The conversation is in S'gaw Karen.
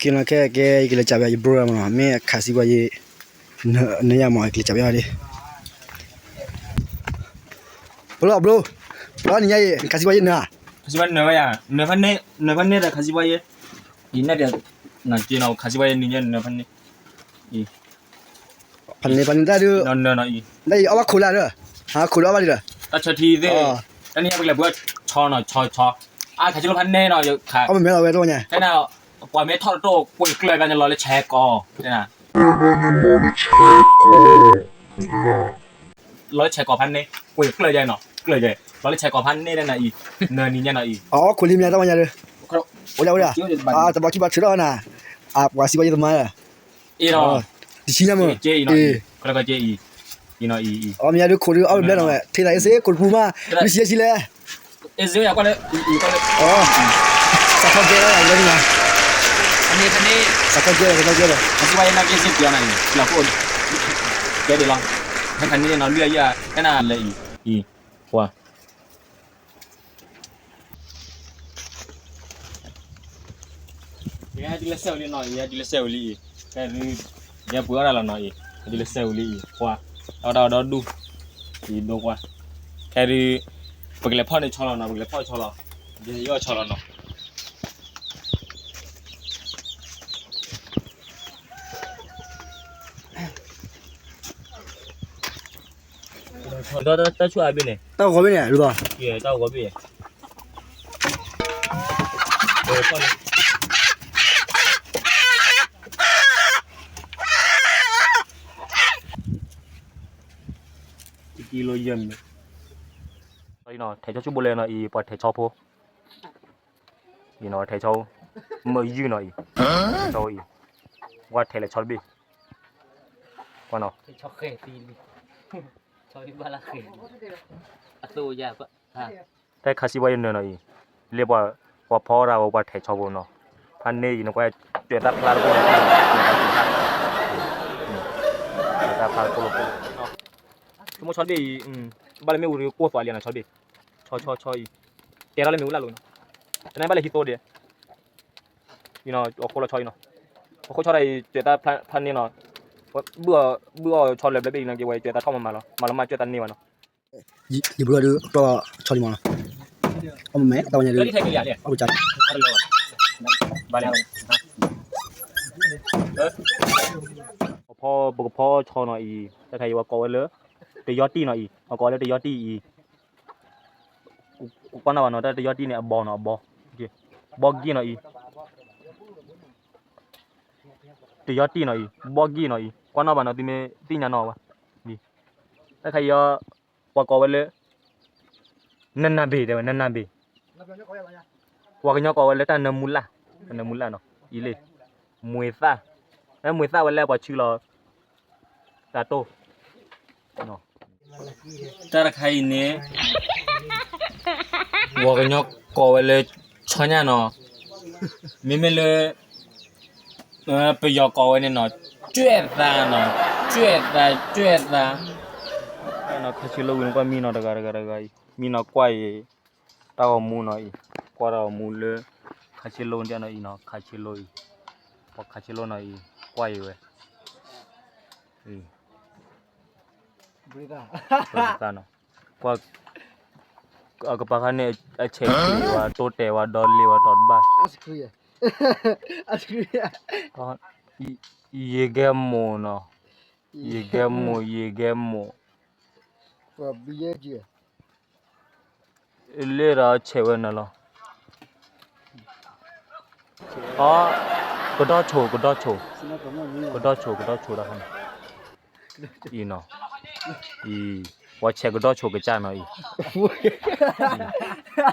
ကဲနီၤ ခဲကဲ ယကလဲၤကးဘၣ်ယ bro မနီၤ, မ့ၢ်အခးစံးပှၤယဲ နၢယၤမး ယကလဲၤကးဘၣ်ဒၣ်. ဘျီ bro, ဘျီနံၤညါအံၤ နခးစံးပှၤယဲနၢ, ခးစံးပှၤနၢဝဲယၤ, နၢဖးန့ၢ်, နၢဖးန့ၢ်ဒီးခးစံးပှၤယဲ, အံၤနဲဒၣ်, နက့နီၤ ခးစံးပှၤယဲနံၤညါနၢဖးန့ၢ်, အံၤ ဖးန့ၢ်ဖးန့ၢ်တၢ်ဒုး, နၢနၢနီၤအံၤ, နအံၤအီၣ်ဘၣ်ခိၣ်လၢဒၢ, ဟးခိၣ်လၢအီၣ်ဘၣ်လံဒီး, တၢ်ဆၢထံသ့ၣ်, တၢ်နံၤညါပကလဲၤပှၤဆီနီၤ ဆီဆီ, အါခးစံးလိဖးန့ၢ်နီၤ ယခး, အီၣ်မ့ၤမဲလီၤဝဲတဝဲညါ, ခဲနၤ, ပှၤမ့ၢ်ထီၣ်တတိၢ်ကွံာ်ကျၢၢ်ဘၣ်န့ၣ် လီၤလၢဆဲးကီး, လီၤလၢဆဲးကီးဖးန့ၢ် ကွံာ်ကျၢၢ်ယဲနီၤ ကျၢၢ်ယဲ, လီၤလၢဆဲးကီးဖးန့ၢ်ဒၣ်နၤအံၤ, နၢနံၤညါနီၤအံၤ, အီၣ်ခိၣ်လံမ့ၢ်တဝဲညါဒုး, အိၣ်ဒၣ်အိၣ်ဒၣ်, တဘျီခံဘျီထုးထီၣ်နၤ, အပှၤစံးပှၤယဲသမါ, အံၤနီၤ, တဆံညါမ့ၢ်, အံၤနီၤအံၤ, အီၣ်မ့ၢ်ယၤဒုးခိၣ်ဒုး အီၣ်ဘျဲၣ်နီၤဝဲ ထဲသးအ့ၣ်စ့ ခိၣ်တပူၤမး, မ့ၢ်ဆံးဆံးလဲၣ် အ့ၣ်စ့ယၤကွၢ်လၢ, စးထီၣ်ကဲလၢယၤလၢနၤ, စးထီၣ်ကဲလၢ စးထီၣ်ကဲလၢ, ကဲဒ်လီၤ, ဟဲခါန့ၣ်နီၤ လွံၢ်အယုၢ်, ကဲနၤလဲၤအံၤ, အံၤ, ကွၢ် ယဲဒ်လၢစဲဝံၤလံနီၤ, ယဲဒ်လၢစဲဝံၤလံအံၤ, ခဲဒုး, ယဲပှ့ၤအီၣ်ဒၣ်လီၤနီၤအံၤ, ယဲဒ်လၢစဲဝံၤလံအံၤ, ကွၢ်, အီၣ်ဒၣ်အီၣ်ဒီဒူၣ်, အံၤဒိကွၢ်, ခဲဒုး, ပကလဲၤဖီၣ်န့ၢ်ဆီလီၤနီၤ, ပကလဲၤဖီၣ်ဆီလီၤ, ယဲယအီၣ်ဆီလီၤနီၤ တၢ်ဆူၣ်အါဘ့ၣ်န့ၣ်, တၢ်ဂီၤဘ့ၣ်န့ၣ်, တၢ်ဂီၤဘ့ၣ်, ထဲးဆီဆူၣ်ဘိလဲၣ်နီၤအံၤ ပှၤထဲးဆီဖိ, အံၤနီၤ ထဲးဆီ, မ့ၢ်ယုၢ်နီၤအံၤ, ထဲးဆီအံၤ, ကွၢ်ထဲးလဲၤဆီတဘ့ၣ်, ကွၢ်နီၤ, တၢ်ခးစံးပှၤယဲနၢၤနီၤအံၤ, လၢပှၤဖီတၢ်ဝဲပှၤထဲးဆီဖိနီၤ, ဖးန့ၢ်အံၤနကွၢ်, ကွဲးတၢ်ဖျါတကိၣ်လီၤ, ကွဲးတၢ်ဖျါတကိၣ်လီၤ, ဆိကမိၣ်ဆီတဘ့ၣ်အံၤ, ဘၣ်လၢမ့ၣ်အူရ့ကိၣ်သွးလံနီၤ ဆီတဘ့ၣ်, ဆီဆီဆီအံၤ, တဲထီၣ်လၢမ့ၣ်အူလၢ်လိၤနီၤ, တနံၤဘၣ်လၢဟံးသိဒီး အီၣ်ခိၣ်လီၤဆီအံၤနီၤ, အီၣ်ခိၣ်ဆီတၢ်အံၤ ကွဲးတၢ်ဖျါန့ၢ်နီၤ, ဘုၣ်အီၤဆီလၢဘျၢဘ့ၣ်အံၤနီၤ က့ၤဝဲကွဲးတၢ်ထီၣ်မၤမၤလီၤ, မၤလီၤမၢ်ကွဲးတၢ်န့ၢ်ဘၣ်နီၤ, ယဘုၣ်အီၤဒုး ပျီဆီလံမးနီၤ, အီၣ်မ့ၢ်မဲတၢ်ဝဲညါဒုး, အီၣ်ကစၢ်, ပကဖီ ပကဖီဆီနီၤအံၤ, တၢ်ခါအံၤဝဲကိးဝဲလၢ, တယီတံၢ်နီၤအံၤ, ဝဲကိးဝဲလၢတယီတံၢ်အံၤ ကွၢ်နီၣ်ဘၣ်နီၤ တၢ်တယီတံၢ်န့ၣ် အဘီနီၤ အဘီ, ဘီဂံၢ်နီၤအံၤ, တယီတံၢ်နီၤအံၤ ဘီဂံၢ်နီၤအံၤ ကွၢ်နီၣ်ဘၣ်နီၤ သုမ့ၢ်သ့ၣ်ညါနီၤဝဲ, တၢ်ခါအံၤ ပှၤကိးဝဲလၢ နနၢ်ဘ့ၣ်တဲဝဲ နနၢ်ဘ့ၣ်, ပှၤကညီကိးဝဲလၢတၢ်နၢမူလၢ်, တၢ်နၢမူလၢ်နီၤ အံၤလံ, မွေသၣ်, မွေသၣ်ဝဲလၢပှၤဆှၢလီၤ တၢ်တိၢ် တၢ်တခါအံၤန့ၣ် ပှၤကညီကိးဝဲလၢ ဆီညၣ်နီၤ, မ့မ့ၢ်လၢ ပယီၤကိးဝဲန့ၣ်နီၤ, ကွဲးသးနီၤ, ကွဲးသး ကွဲးသး, ခါဆ့လိဝံၤနကွၢ်မံနီၤ တဂၤတဂၤတဂၤအံၤ မံနီၤကွၢ်အံၤ, တၢ်ဂီၤမူနီၤအံၤ, ကွၢ်တၢ်ဂီၤမူလၢ ခါဆ့လိဒ်နီၤအံၤနီၤ ခါဆ့လိအံၤ, ပှၤခါဆ့လိနီၤအံၤ ကွၢ်အံၤဝဲ သၣ်နီၤ, ကွၢ် အကပၤခါန့ၣ် အဆဲးက့ၤဝဲ တိတဲာ်ဝဲ ဒီလ့ဝဲ တီတဘၣ်, ယကဲမိၢ်နီၤ, ယကဲမိၢ် ယကဲမိၢ်, လ့ဒီးဆဲးဝဲနၤလီၤ, အ ကဒီဆိၣ် ကဒီဆိၣ်, ကဒီဆိၣ် ကဒီဆိၣ်တၢ်ခါန့ၣ်, အံၤနီၤ, အံၤ, ပှၤဆဲးကဒီဆိၣ်ကစၢ်နီၤအံၤ,